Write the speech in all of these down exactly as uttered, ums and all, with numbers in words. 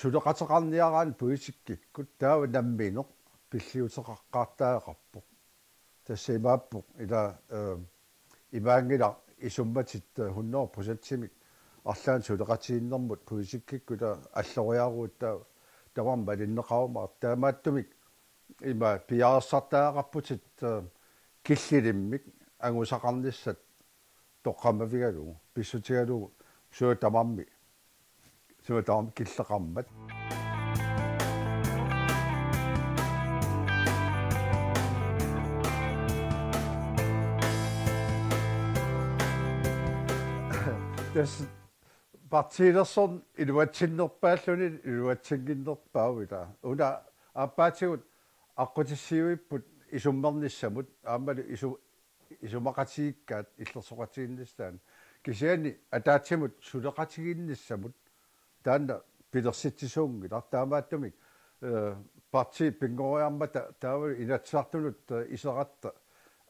suleqateqarniaraanni politikkikkut taava nammineq pilliuteqaqqaartariaqarpoq. Tassa imaappoq ila, eh, imaanngilaq isummatit, eh, hundrede procentimik arlaannik suleqatigiinnermut politikkikkut ila alloriaruit taava tamarmik malinneqarumaartut, taamaattumik ima piareersartariaqarputit, eh, killilimmik angusaqarnissat toqqammavigalugu, pissutigalugu, suna tamarmi, suna tamarmi killeqarmat. Tassa partiilersorneq iluatsinnerpaalluni iluatsinnginnerpaavoq ila. Una aappaatigut aqqutissiuipput isummernissamut, aammalu isu-, isumaqatigiikkaat illersoqatigiinnissaanut. Kisianni ataatsimut suleqatigiinnissamut taanna pilersitsisuunngilaq. Taamaattumik, eh, partii pinngoriarmata taava Inatsisartunut, eh, iseratta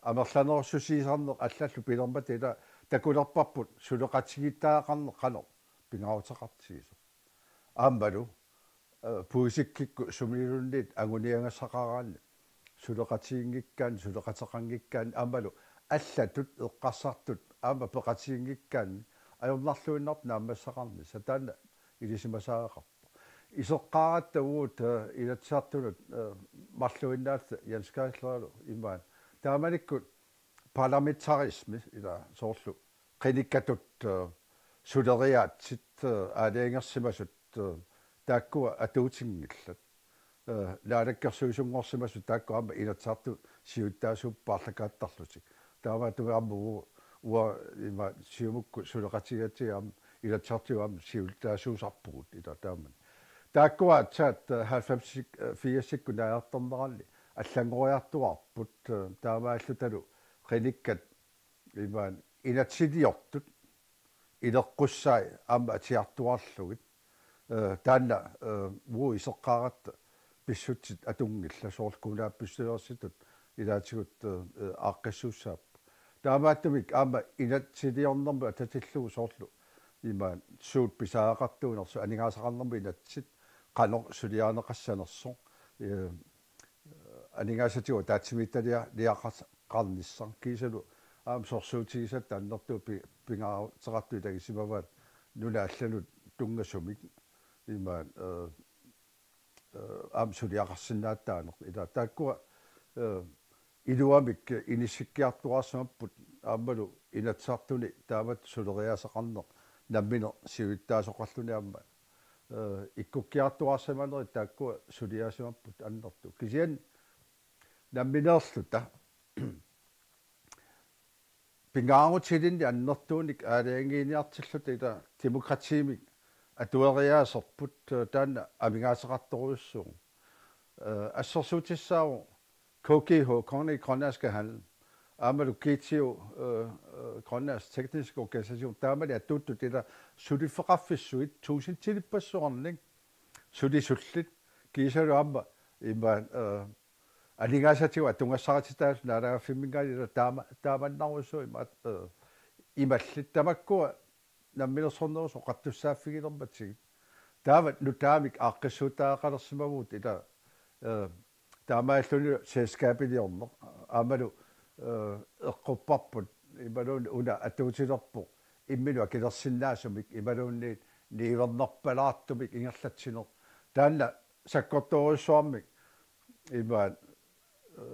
amerlanerussusiisarneq allallu pilermata ila takulerparput suleqatigiittariaqarneq qanoq pingaaruteqartigisoq. Aammalu, eh, politikkikkut sumiluunniit anguniagassaqaraanni suleqatiginngikkaanni, suleqateqanngikkaanni, aammalu allatut eqqarsartut aamma peqatiginngikkaanni ajornarluinnartoq naammassaqarnissaq taanna ilisimasariaqarpoq. Iseqqaaratta uagut, eh, Inatsisartunut, eh, marluinnaalluta Jens Geislerilu imaat. Taamanikkut parlamentarismi ila soorlu qinikkatut, eh, suleriaatsit, eh, aalajangersimasut, eh, taakkua atuutinngillat. Eh, naalakkersuisunngorsimasut taakku aamma Inatsisartut siulittaasuupput paarlakaattarlutik. Taamaattumik aamma uagut, uagut ima Siumukkut suleqatigigatsigu aamma Inatsisartut aamma siulittaasuusarpugut ila taamani. Taakkua aatsaat, eh, halvfems, eh, firsikkut naajartornerani allanngoriartuaarput, eh, taamaallutalu qinikkat imaat inatsisiliortut ileqqussai aamma atiartuaarlugit. Eh, taanna, eh, uagut iseqqaaratta pissutsit atunngillat soorlu kommunalbestyrelsitut ilaatigut, eh, eh, aaqqissuussaapput. Taamaattumik aamma inatsisiliornermut atatillugu soorlu imaat suut pisariaqartuunersut aningaasaqarnermut inatsit qanoq suliarineqassanersoq. Eh, aningaasatigut ataatsimiititaliaqarnissaq kiisalu aamma sorsuutigisatta annertuut pi-, pingaaruteqartut ilagisimavaat nunat allanut tunngasumik imaat, eh, eh, aamma suliaqarsinnaatitaaneq ila taakkua, eh, iluamik inissikkiartuaarsimapput aammalu Inatsisartuni taamatut suleriaaseqarneq nammineq siulittaasoqarluni aamma, eh, ikkukkiartuaarsimanerit taakkua suliaasimapput annertuut. Kisianni nammineerluta pingaarutilinnik annertuunik aalajangiiniartilluta ila demokratiimik atueriaaserput, eh, taanna amigaateqartorujussuuvoq. Eh, assersuutissaavoq K G H, Kongelige Grønlandske Handel, aammalu G T O, eh, eh, Grønlands Tekniske Organisation, taamani atuuttut ila suliffeqarfissuit tuusintilippassuarnik sulisullit kiisalu aamma imaat, eh, aningaasatigut atugassarititaasut naalagaaffimminngaanniit ila taama-, taamannarujussuit imaat, eh, imallit tamakkua namminersornerusut oqartussaaffigilermatigit. Taava nutaamik aaqqissuuttariaqalersimavugut ila, eh, taamaalilluni selskabiliorneq aammalu, eh, eqqorparput imaluunniit una atuutilerpoq imminut akilersinnaasumik imaluunniit niuernerpalaartumik ingerlatsineq. Taanna sakkortoorujussuarmik imaat, eh,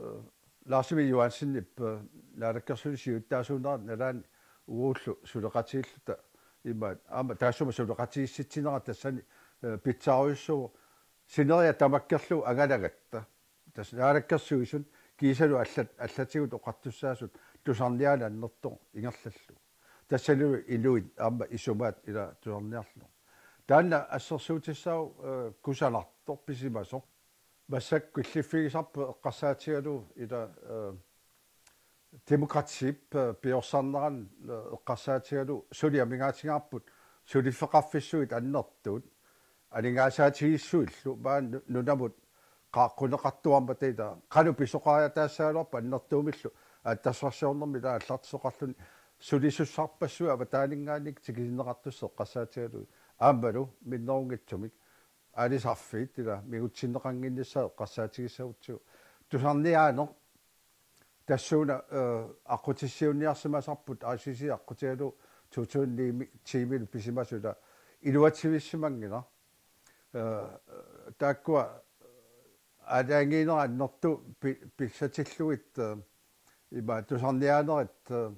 Lars Emil Johansenip, eh, naalakkersuisut siulittaasuunerata nalaani uagullu suleqatigiilluta imaat aamma taassuma suleqatigiissitsinera tassani, eh, pitsaarujussuuvoq sineriak tamakkerlugu angalagatta. Tassa naalakkersuisut kiisalu allat, allatigut oqartussaasut tusarniaaneq annertooq ingerlallugu. Tassanilu inuit aamma isumaat ila tusarniarlugu. Taanna assersuutissaavoq, eh, kusanartoq pisimasoq. Massakkut killiffigisarput eqqarsaatigalugu ila, eh, demokratiip, eh, piorsarnerani, eh, eqqarsaatigalugu suli amigaatigaarput suliffeqarfissuit annertuut aningaasaatigissuillu maani nu-, nunamut qaaqquneqartuarmata ila qanoq pisoqariataassagaluarpat annertuumillu aatsitassarsiornermi ila aallartisoqarluni sulisussarpassuit avataaninngaanniit tikisinneqartussat eqqarsaatigalugit aammalu minnerunngitsumik aalisarfiit ila mingutsinneqannginnissaat eqqarsaatigissagutsigu. Tusarniaaneq tassuuna, eh, aqqutissiuunniarsimasarput, I C C aqqutigalugu to tusind ni-mi, ti-milu pisimasut ila iluatsivissimanngilaq. Eh, taakkua aalajangiinera annertuumik pi-, pissatillugit, eh, ima tusarniaanerit, eh,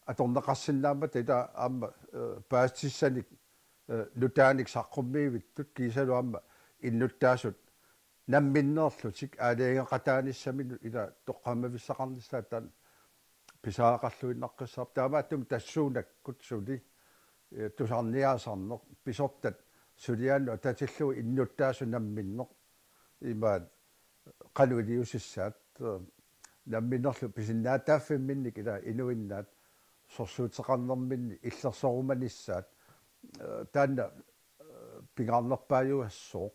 atorneqarsinnaammata ila aamma, eh, paasitissanik, eh, nutaanik saqqummiivittut kiisalu aamma innuttaasut namminneerlutik aalajangeqataanissaminut ila toqqammavissaqarnissaat taanna pisariaqarluinnaqqissaarpoq. Taamaattumik tassuunakkut suli, eh, tusarniaasarneq, pisortat suliaannut atatillugu innuttaasut namminneq imaat qanoq iliusissaat, eh, namminnerlu pisinnaatitaaffimminnik ila inuinnaat sorsuuteqarnerminni illersorumanissaat, eh, taanna, eh, pingaarnerpaajugassooq.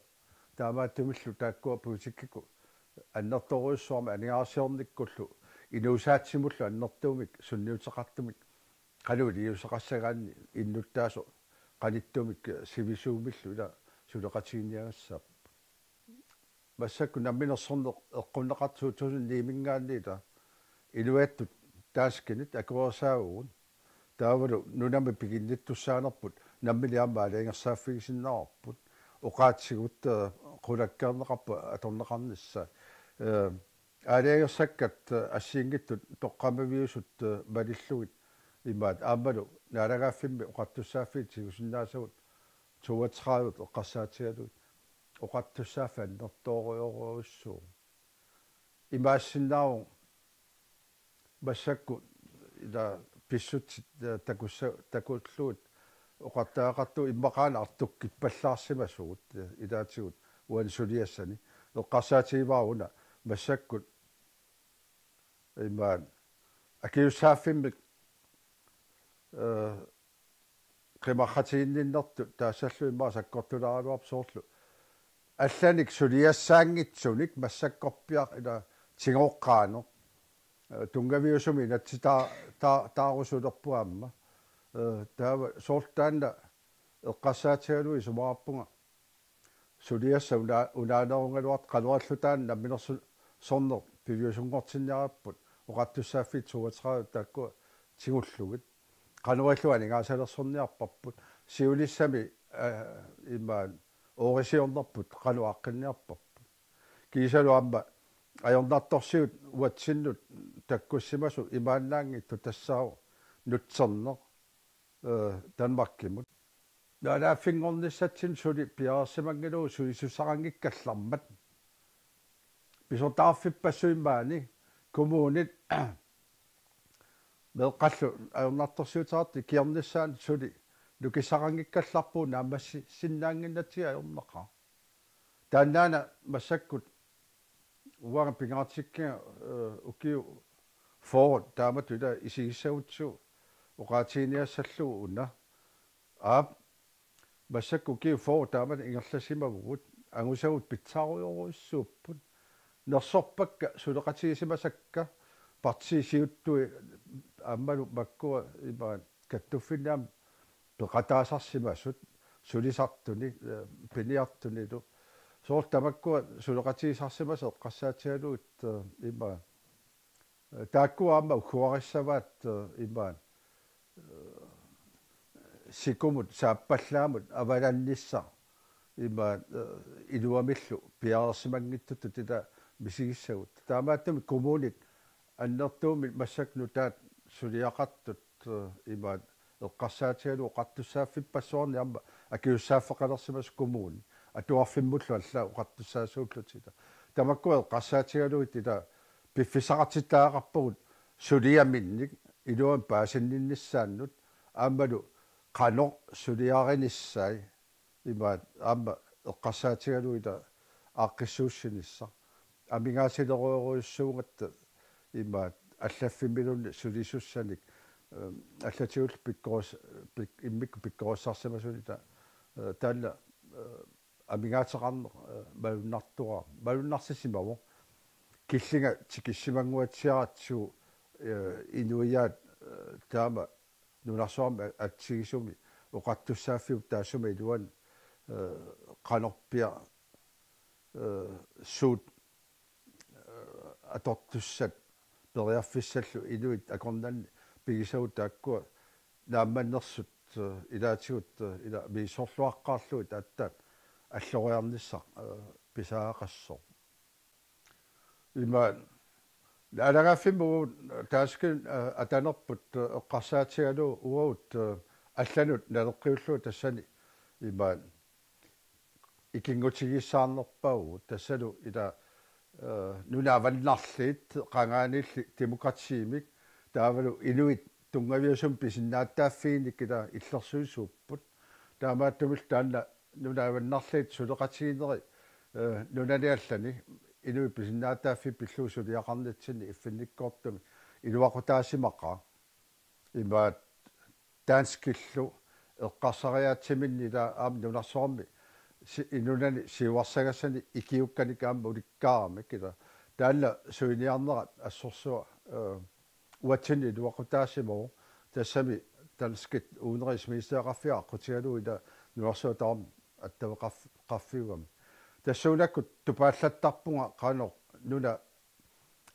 Taamaattumillu taakkua politikkikkut annertoorujussuarmik aningaasiornikkullu inuusaatsimullu annertuumik sunniuteqartumik qanoq iliuuseqassagaanni innuttaasoq qanittumik sivisuumillu ila suleqatigiinniagassaapput. Massakkut Namminersorneq eqqunneqartoq to tusind ni-minngaanniit ila iluattut taaskinit akuersaavugut. Taavalu nunami piginnittussaanerput nammineq aamma aalajangersaaffigisinnaavarput. Oqaatsigut, eh, qulakkeerneqarput atorneqarnissaa. Eh, aalajangersakkat, eh, assigiinngitsut toqqammaviusut, eh, malillugit imaat aammalu naalagaaffimmi oqartussaaffiit tigusinnaasagut toogtredive eqqarsaatigalugit oqartussaaffik annertoorujorujussuuvoq. Imaassinnaavoq massakkut ila pissutsit, eh, takussa-, takullugit oqartariaqartugut immaqaana artukkippallaarsimasugut, eh, ilaatigut uani suliassani. Eqqarsaatigivara una massakkut imaat akisussaaffimmik, eh, qimarratiginninnertut taassallu immaqa sakkortulaaraluarpoq soorlu allanik suliassaanngitsunik massakkorpiaq ila tigoqqaaneq, eh, tunngaviusumik inatsitaa-, taa-, taarusulerpoq aamma. Eh, taava soorlu taanna eqqarsaatigalugu isumaqarpunga suliassaq una-, unaanerugaluartoq qanoq ililluta taanna Namminersorneq piviusunngortinniaripput oqartussaaffiit toogtredive taakkua tigullugit. Qanoq ililluta aningaasalersorniarparput. Siunissami, eh, imaat oorisiornerput qanoq aaqqinniarparput. Kiisalu aamma ajornartorsiut uatsinnut takkussimasut imaannaanngitsut tassaavoq nutserneq, eh, Danmarkimut. Naalaaffinngornissatsinnut suli piareersimanngilagut sulisussaqanngikkallarmat. Pisortaqarfippassuit maani kommunit meeqqallu ajornartorsiuteqartut ikiornissaannut suli nukissaqanngikkallarpugut naammassisinnaannginnatsigu ajornaqaaq. Taannaana massakkut uanga pingaartikkiga, eh, ukiut fyrre taamatut ila isigissagutsigu oqaatiginiassallugu una. Aap, massakkut ukiut fyrre taamatut ingerlasimavugut, angusagut pitsaarujorujussuupput. Nersorpakka suleqatigisimasakka partiit siuttui aammalu makkua imaat kattuffinni aamma peqataasarsimasut sulisartuni, eh, piniartunilu. Soorlu tamakkua suleqatigisarsimasut eqqarsaatigalugit, eh, imaat. Eh, taakkua aamma ugguarissavaat, eh, imaat, eh, sikumut saappallaamut avalannissaq imaat, eh, iluamillu piareersimanngitsutut ila misigissagut. Taamaattumik kommunit annertuumik massakkut nutaat suliaqartut, eh, imaat eqqarsaatigalugit oqartussaaffippassuarnik aamma akisussaaffeqalersimasoq kommuni. Atuarfimmullu allaat oqartussaasuullutik ila. Tamakkua eqqarsaatigalugit ila piffissaqartittariaqarpagut suliaminnik iluamik paasinninnissaannut aammalu qanoq suliarinissai imaat aamma eqqarsaatigalugit ila aaqqissuussinissaq. Amigaasilerujorujussuugatta imaat allaffimmiluunniit sulisussanik, eh, allatigullu pikkoris-, pik-, immikkut pikkorissarsimasunit ila, eh, taanna, eh, amigaateqarneq, eh, malunnartoraar-, malunnarsisimavoq. Killinga tikissimannguatsiaratsigu, eh, inuiaat, eh, taama nunarsuarmi a-, atsigisumi oqartussaaffiup taassuma iluani eh, qanorpiaq, eh, suut, eh, atortussat periarfissallu inuit akornanni pigisagut taakkua naammannersut, eh, ilaatigut, eh, ila misissorluaqqaarlugit aatsaat alloriarnissaq, eh, pisariaqassaaq. Ima naalagaaffimmut danskit, eh, atanerput, eh, eqqarsaatigalugu uagut, eh, allanut naleqqiullugu tassani ima ikinngutigiissaarnerpaavoq tassalu ila, eh, nunat avannarliit qangaaniilli demokratiimik taavalu inuit tunngaviusumik pisinnaatitaaffiinik ila illersuisuupput. Taamaattumillu taanna nunat avannarliit suleqatigineri, eh, nunani allani inuit pisinnaatitaaffiit pillugu suliaqarnitsinni iffinnikkoortumik iluaqutaasimaqaaq. Imaat danskillu eqqarsariaatsiminni ila aamma nunarsuarmi si-, inunani siuarsagassani ikiukkanik aamma ulikkaaramik ila. Taanna suiniarnerat assorsuaq, eh, uatsinnut iluaqutaasimavoq. Tassami danskit udenrigsministeriaqarfiat aqqutigalugu ila nunarsuaq tamarmi attaveqarf-, qarfiugami. Tassuunakkut tupaattarpunga qanoq nunat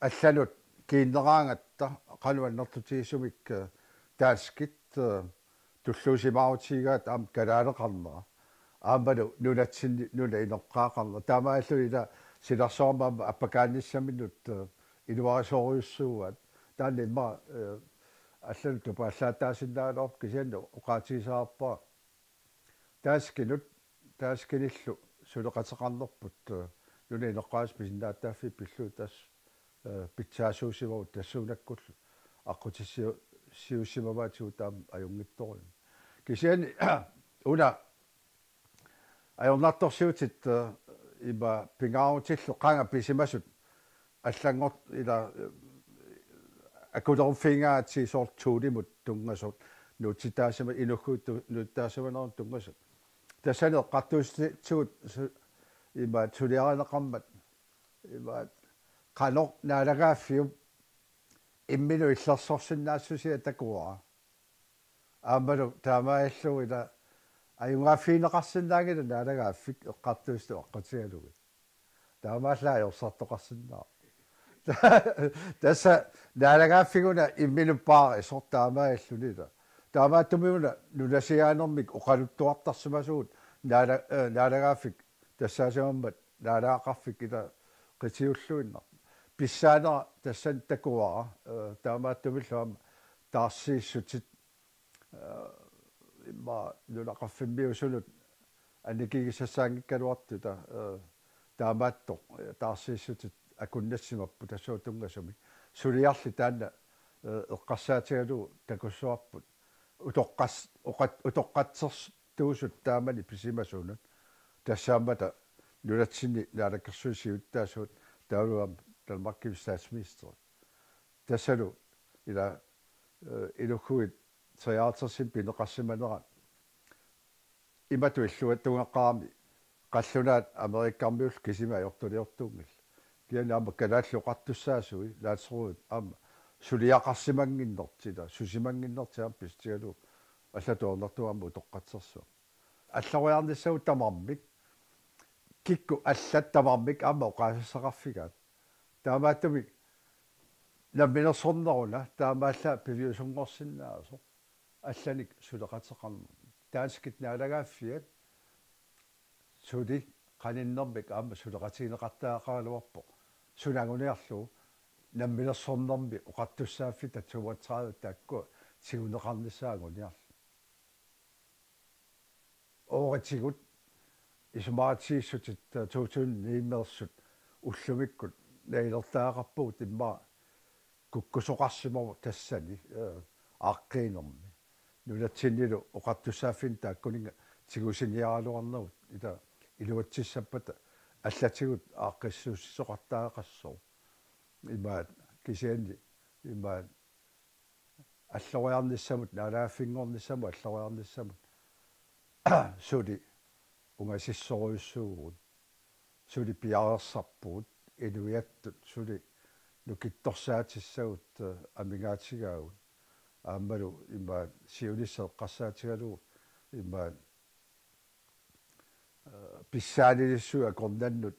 allanut kiinneraangatta qanoq annertutigisumik, eh, danskit, eh, tulluusimaarutigigaat aamma kalaaleqarnera. Aammalu nunatsinni nunap inoqqaaqarnera. Taamaalilluni ila silarsuarmi aamma appakaannissaminnut, eh, iluarisorujussuuaat. Taanna immaqa, eh, allanut tupaallaataasinnaagaluarpoq kisianni oqaatigisarpara danskinut, danskinillu suleqateqarnerput, eh, nunap inoqqaavisut pisinnaatitaaffiit pillugit tassa, eh, pitsaasuusimavoq tassuunakkullu aqqutissiu-, siusimavaatigut taama ajunngitsorujummik. Kisianni una ajornartorsiutit, eh, ima pingaarutillu qanga pisimasut allanngortut ila, eh, akuleruffigigaangatsigit soorlu Thulemut tunngasut, nuutsitaasima-, inuggui tu-, nuutsitaasimanermut tunngasut. Tassani eqqartuussutigut su-, imaat suliarineqarmat, imaat qanoq naalagaaffiup imminut illersorsinnaassusia takuara. Aammalu taamaalilluni ila ajugaaffigineqarsinnaanngilaq naalagaaffik eqqartuussutut aqqutigalugit. Taamaallaat ajorsartoqarsinnaavoq. Tassa naalagaaffik una imminut paarisoq taamaalilluni ila. Taamaattumik una nunasiaanermik oqaluttuartarsimasugut naala-, eh, naalagaaffik tassaasimammat naalagaqarfik ila qitiulluinnartoq. Pissaanera tassani takuara, eh, taamaattumillu aamma taarsiissutit, eh, immaqa nunaqarfimmiusunut annikigisassaanngikkaluartut, eh, taamaattoq, eh, taarsiissutit akunnassimapput tassuuna tunngasumik. Suliarli taanna, eh, eqqarsaatigalugu takussuarput. Utoqqas-, oqat-, utoqqatsertuusut taamani pisimasunut. Tassaammata nunatsinni naalakkersuisut siulittaasuat taavalu aamma Danmarkimi statsministeri. Tassalu ila, eh, inuggui treoghalvtredsimi pineqarsimanera imatut illuatungeqqaarami qallunaat Amerikkarmiullu kisimi ajortuliortuunngillat. Kisianni aamma Kalaallit Oqartussaasui, landsrådit aamma suliaqarsimannginnertik ila, susimannginnertik aamma pissutigalugu allatut ajornartornermut utoqqatsersuaq. Alloriarnissamut tamarmik, kikkut allat tamarmik aamma oqaasassaqarfigaat. Taamaattumik namminersorneruna taamaallaat piviusunngorsinnaasoq allanik suleqateqarnermik. Danskit naalagaaffiat suli qaninnermik aamma suleqatigineqartariaqaraluarpoq. Suna anguniarlugu namminersornermi oqartussaaffik toogtredive taakkua tiguneqarnissaat anguniarlugit. Ooritigut isumaqatigiissutit to tusind ni-meersut ullumikkut nalilertariaqarpagut immaqa kukkusoqarsimavoq tassani, eh, aaqqiinermi. Nunatsinnilu oqartussaaffinnut taakkuninnga tigusiniaraluarnerat ila iluatsissappata allatigut aaqqissuussisoqartariaqassooq. Imaat kisianni imaat alloriarnissamut, naalagaaffinngornissamut, alloriarnissamut suli ungasissorujussuuvugut, suli piareersarpugut, inuiattut suli nukittorsaatissagut, eh, amigaatigaagut. Aammalu imaat siunissaq eqqarsaatigalugu imaat Pissaanilissuit akornannut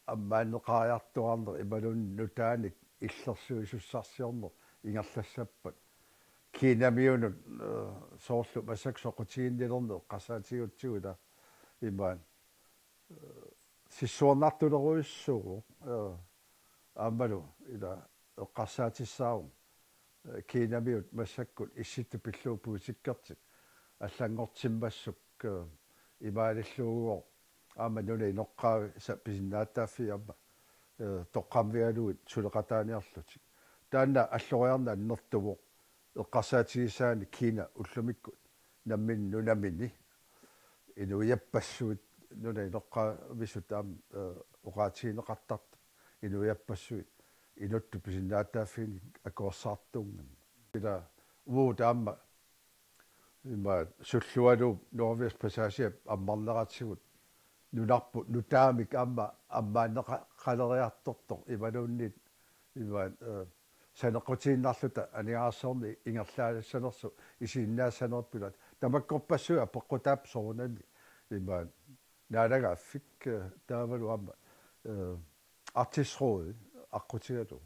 ammaanneqariartuarneq imaluunniit nutaanik illersuisussarsiorneq ingerlassappat. Kinamiunut, eh, soorlu massakkut soqutiginnilerneq eqqarsaatigigutsigu ila imaat, eh, sissuernartulerujussuuvoq, eh, aammalu ila eqqarsaatissaavoq, eh, Kinamiut massakkut Issittut pillugu politikkertik allanngortimmassuk, eh, imaalillugooq aamma nunap inoqqaavi sa-, pisinnaatitaaffii aamma, eh, toqqammavigalugit suleqataaniarlutik. Taanna alloriarneq annertuvoq eqqarsaatigisaanik Kina ullumikkut nammineq nunamini inuiappassuit, nunap inoqqaavisut aamma, eh, oqaatigineqartartut inuiappassuit inuttut pisinnaatitaaffiinik akuersaartuunngimmat. Ila uagut aamma imaat Sullualuup Northwest Passagep ammarneratigut nunarput nutaamik aamma ammaanneqaleriartortoq imaluunniit imaat, eh, saneqqutiinnarluta aningaasarsiorneq ingerlaassanersoq isiginnaassanerput ila tamakkorpassuit apeqqutaapput soorunami imaat naalagaaffik, eh, taavalu aamma, eh, Arktisk Råd aqqutigalugu.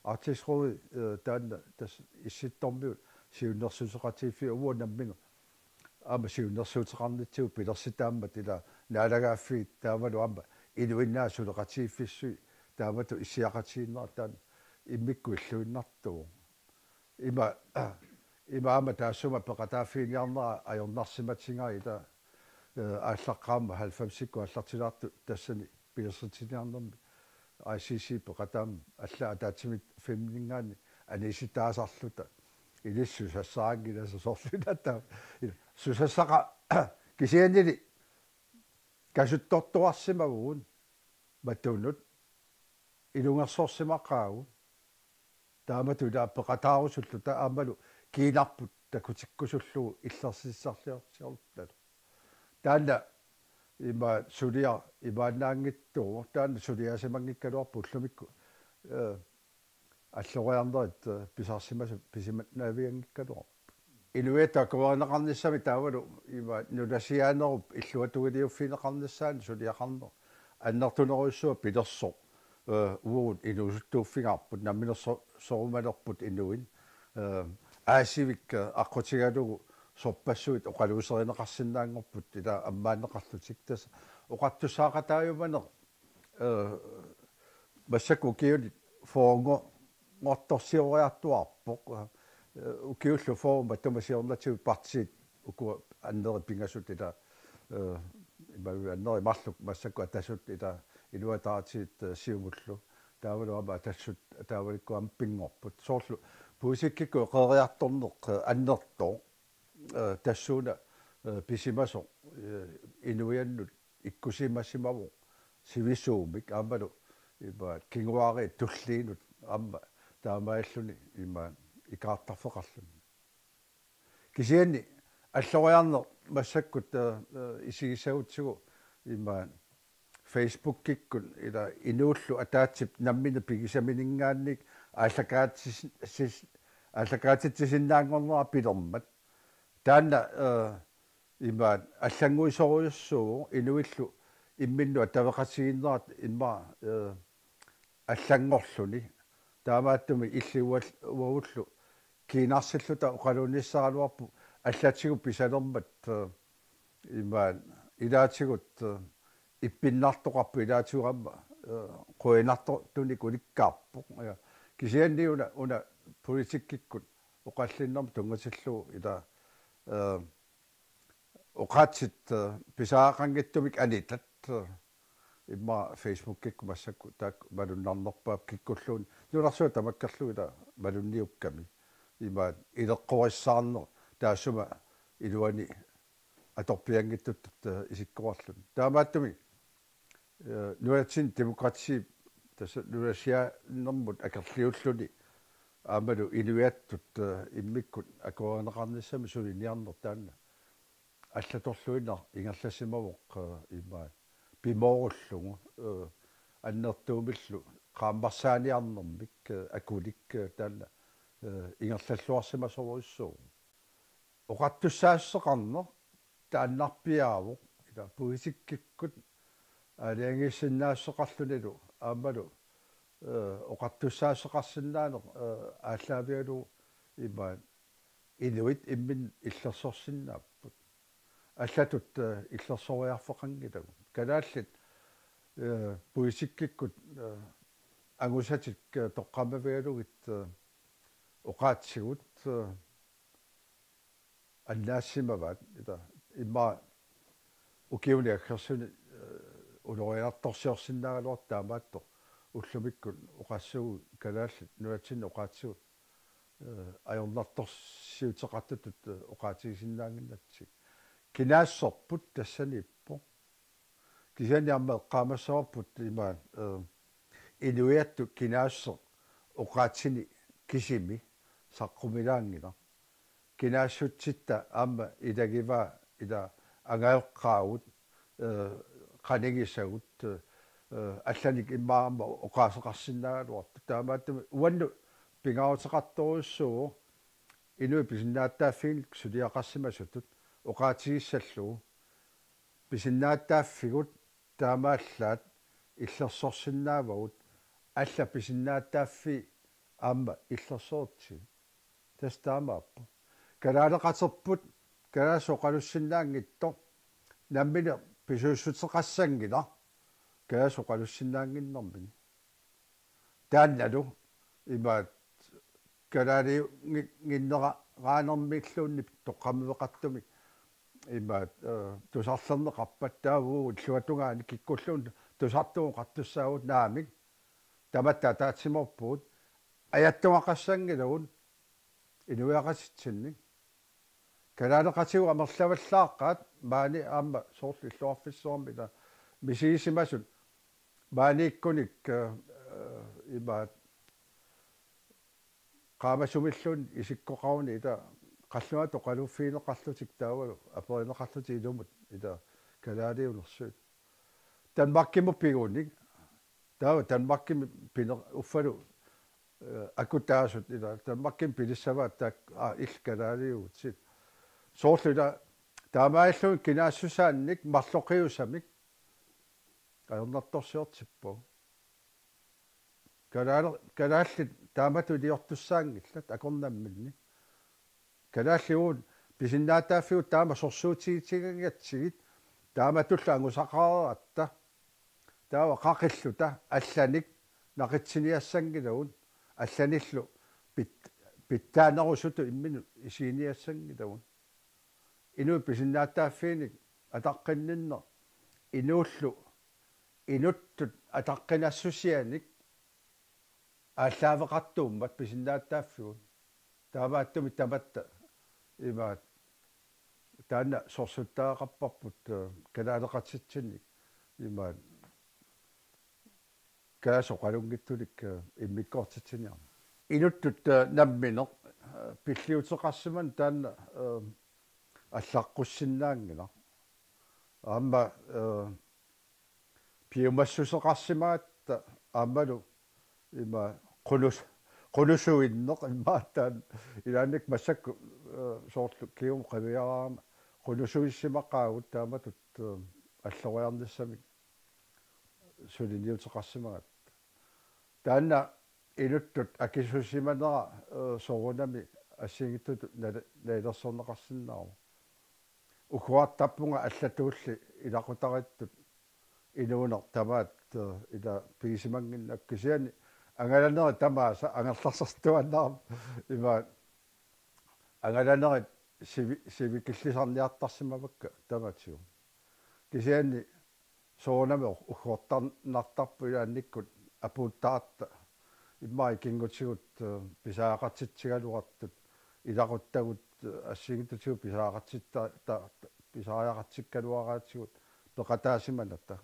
Arktisk Råd, eh, taanna tassa Issittormiut siunnersuuteqatigiiffiup uagut nammineq aamma siunnersuuteqarnitsigut pilersitaammat ila naalagaaffiit taavalu aamma inuinnaat suleqatigiiffissuit taamatut issiaqatigiinnerat taanna immikkut illuinnartuuvoq. Ima, ima aamma taassuma peqataaffiginiarnera ajornarsimatigai ila, eh, aallaqqaammut halvfemsikkut aallartilaartut tassani pilersitsiniarnermi I C C peqataammat allaat ataatsimik filmininngaanniit aniisitaasarluta ilissi susassaraanngilasi soorlu ila taava. Ila susassaqaaq kisiannili kasuttortuarsimavugut matunut ilungersorsimaqaagut. Taamatut ila peqataarusulluta aammalu kiinarput takutikkusullugu illersitsisarliorsiorluta. Taanna ima suliaq imaannaanngitsoq, taanna suliaasimanngikkaluarpoq ullumikkut, eh, alloriarnerit, eh, pisarsimasut pisimannavianngikkaluarput. Inuiattut akuerineqarnissamik taavalu ima nunasiaanerup illuatungiliuffigineqarnissaanut suliaqarneq annertunerujussuaq pilersoq, eh, uagut inuusuttuuffigaarput namminerso-, sorumanerput inuit, eh, aasivik, eh, aqqutigalugu sorpassuit oqaluuserineqarsinnaanngorput ila ammaanneqarlutik tassa oqartussaaqataajumaneq, eh, massakkut ukiuni fyrrenngortorsioriartuaarpoq, eh, ukiullu fyrre matuma siornatigut partiit ukua annerit pingasut ila, eh, imaluunniit annerit marluk massakkut Atasut ila Inuit Ataqatigiit, eh, Siumullu taavalu aamma Atasut taavalikkut aamma pinngorput. Soorlu politikkikkut eqeeriartorneq, eh, annertooq, eh, tassuuna, eh, pisimasoq, eh, inuiannut ikkussimasimavoq sivisuumik aammalu ima kinguaariit tulliinut aamma taamaalilluni ima ikaartarfeqarluni. Kisianni alloriarneq massakkut, eh, eh, isigissagutsigu ima Facebookikkut ila inuullu ataatsip nammineq pigisamininngaanniit aallakaatis-, sis-, aallakaatitsisinnaanngornera pilermat. Taanna, eh, imaat allannguisorujussuuvoq inuillu imminnut attaveqatigiinnerat immaqa, eh, allanngorluni. Taamaattumik illit ual-, uagullu kiinarsilluta oqaluunnissaraluarpoq allatigut pisalermat, eh, imaat ilaatigut, eh, ippinnartoqarpoq ilaatigut aamma, eh, qujanartortunik ulikkaarpoq. Ja. Kisianni una, una politikkikkut oqallinnermut tunngatillugu ila, eh, oqaatsit, eh, pisariaqanngitsumik anitat, eh, immaqa Facebookikkut massakkut taakku malunnarnerpaat kikkulluunniit nunarsuaq tamakkerlugu ila malunniukkami. Imaat ileqqorissaarneq taassuma iluani atorpianngitsuttut, eh, isikkoqarluni. Taamaattumik, eh, nunatsinni demokrati tassa nunasiaanermut akerliulluni aammalu inuiattut, eh, immikkut akuerineqarnissamik suliniarneq taanna allatorluinnaq ingerlasimavoq, eh, imaat pimoorullugu, eh, annertuumillu qaammarsaaniarnermik, eh, akulik, eh, taanna, eh, ingerlalluarsimasorujussuuvoq. Oqartussaassuseqarneq taannarpiaavoq Politikkikkut aalajangiissinnaassuseqarlunilu aammalu, eh, oqartussaassuseqarsinnaaneq, eh, aallaavigalugu imaat inuit imminnut illersorsinnaapput. Allatut, eh, illersoriarfeqanngilagut. Kalaallit, eh, politikkikkut, eh, angusatik, eh, toqqammavigalugit, eh, oqaatsigut, eh, annaassimavaat, ila immaqa ukiuni aggersuni, eh, ulorianartorsiorsinnaagaluartoq taamaattoq ullumikkut oqassuugut kalaallit nunatsinni oqaatsigut, eh, ajornartorsiuteqartutut, eh, oqaatigisinnaannginnatsigit. Kinaassuserput tassaniippoq. Kisianni aamma eqqaamassavarput imaat, eh, inuiattut kinaassuseq oqaatsini kisimi saqqumilaanngilaq. Kinaassutsitta aamma ilagivaa ila angajoqqaagut, eh, qanigisagut, eh, allanik immaqa aamma oqaaseqarsinnaagaluartut. Taamaattumik uannut pingaaruteqartorujussuuvoq inuit pisinnaatitaaffigineq suliaqarsimasutut oqaatigissallugu. Pisinnaatitaaffigut taamaallaat illersorsinnaavagut, allat pisinnaatitaaffii aamma illersortut. Tassa taamaappoq. Kalaaleqaterput kalaallisut oqalussinnaanngitsoq nammineq pisuussuteqassanngilaq kalaallisut oqalussinnaannginnermini. Taannalu imaat kalaaliunnginnera-, -raanermilluunniit toqqammaveqartumik imaat, eh, tusarlerneqarpat taava uagut illuatungaani kikkulluunniit tusartuuvoq oqartussaavugut naamik. Tamatta ataatsimoorpugut. Ajattugaqassanngilagut inuiaqatitsinnik. Kalaaleqatigut amerlavallaaqaat maani aamma soorlu illoqarfissuarmi ila misigisimasut maaniikkunik, eh, imaat qaamasumilluunniit isikkoqaruni ila qallunaatut oqaluffigineqarlutik taavalu aperineqarlutik ilumut ila kalaaliunersuit. Danmarkimut pigunik taava Danmarkimi pine-, uffalu, eh, akutaasut ila Danmarkimi pilissavaat taakku, aa, illit kalaaliuvutit. Soorlu ila taamaalilluni kinaassusaannik marloqiusamik ajornartorsiortippagut. Kalaale-, kalaallit taamatut iliortussaanngillat akornamminni. Kalaallit uagut pisinnaatitaaffigut taama sorsuutigitikkaangatsigit taamatullu angusaqareeratta. Taava qaqilluta allanik naqitsiniassanngilagut allanillu pit-, pitsaanerusutut imminut isiginiassanngilagut. Inuit pisinnaatitaaffiinik ataqqinninneq inuullu inuttut ataqqinassusianik aallaaveqartuummat pisinnaatitaaffigut. Taamaattumik tamatta imaat taanna sorsuttagaqarparput, eh, kalaaleqatitsinnik imaat kalaallisut oqalunngitsunik, eh, immikkoortitsiniarneq. Inuttut, eh, nammineq, eh, pilliuteqarsimaneq taanna, eh, allaqqussinnaanngilaq. Aamma, eh, piumassuseqarsimagatta aammalu ima qunus-, qunusuinneq immaqa taanna ilaannikkut massakkut, eh, soorlu kingumut qiviaraangama qunusuissimaqaagut taamatut, eh, alloriarnissamik suliniuteqarsimagatta. Taanna inuttut akisussimanera, eh, soorunami assigiinngitsutut nali-, nalilersorneqarsinnaavoq. Ugguartarpunga allatuulli ilaqutariittut inuuneq tamaat, eh, ila pigisimannginnakku kisianni angalanerit tamaasa angerlarsertuaannarami ima angalanerit sivi-, sivikillisarniartarsimavakka tamatigut. Kisianni soorunami ugguartarnartarput ilaannikkut apuuttaratta immaqa ikinngutigut, eh, pisariaqartitsigaluartut ilaquttagut, eh, assigiinngitsutigut pisariaqartitta-, ta-, pisariaqartikkaluaraatigut peqataasimanata.